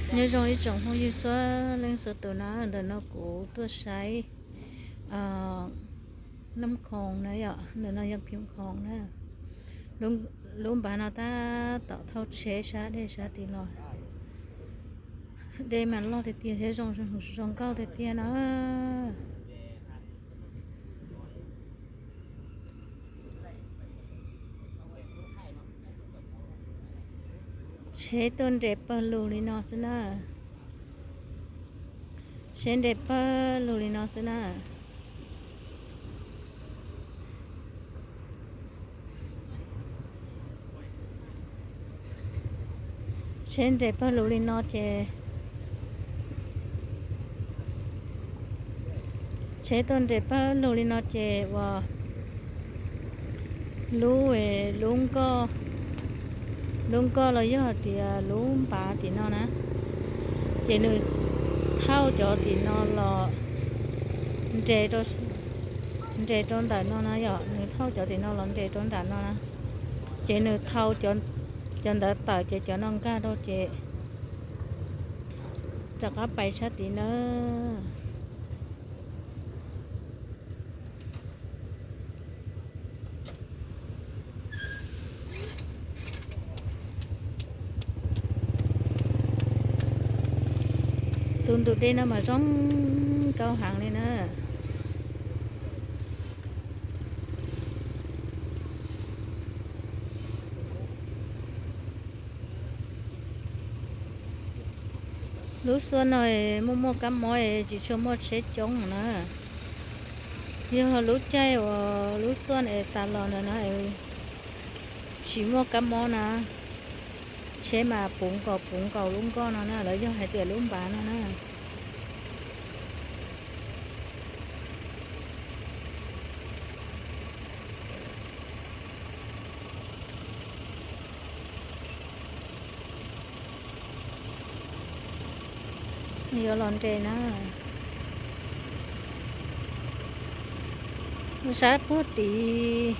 Nyob zoo ib tsoom phooj ywg txhua leej txhua tus na, ntawm no kuv tuaj saib Nab Khoom na yom, ntawm no yog Phim Khoom na. Lub npav no tab tom thauj tsheb sab dej sab tid los. Dej mas loj tiag tiag thiab zoo nkauj tiag tiag na. Tsheb tuaj nres pawg lug li no xwb na. Tsheb nres pawg lug li no xwb na. Tsheb nres pawg lug li no ces, tsheb tuaj nres pawg lug li no ces uas lub, lub nkoj, lub nkoj los yog hais tias lub npav tim no na, ces nws thauj cov tim no los nres rau ntawm no na yom, nws thauj cov tim no los nres rau nram no na, ces nws thau cov ntawd tawm ces cov no nkag rau ces rov qab pais sab tid na. Tus ntug dej no mas zoo nkauj heev li na. Lub xuaj no muaj muaj kab mob tsis tshua muaj tsheb coob na. Yog lub caij uas lub xuaj es tas los ntawd na, tsis muaj kab mob na, tsheb mas puv nkaus puv nkaus lub nkoj no na, lawv yog hais tias lub npav no na. Yuav los nres na. Sab puag tid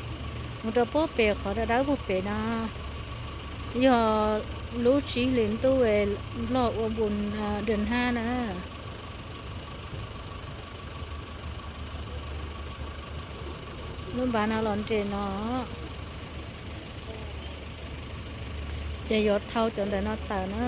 mus rau puag pem qhov dawb dawb puag pem no yog lub tsib hlis ntuj Nplog ua npun dwg hab na. Lub npav no los nres no ces yuav thau cov ntawm no tawm na.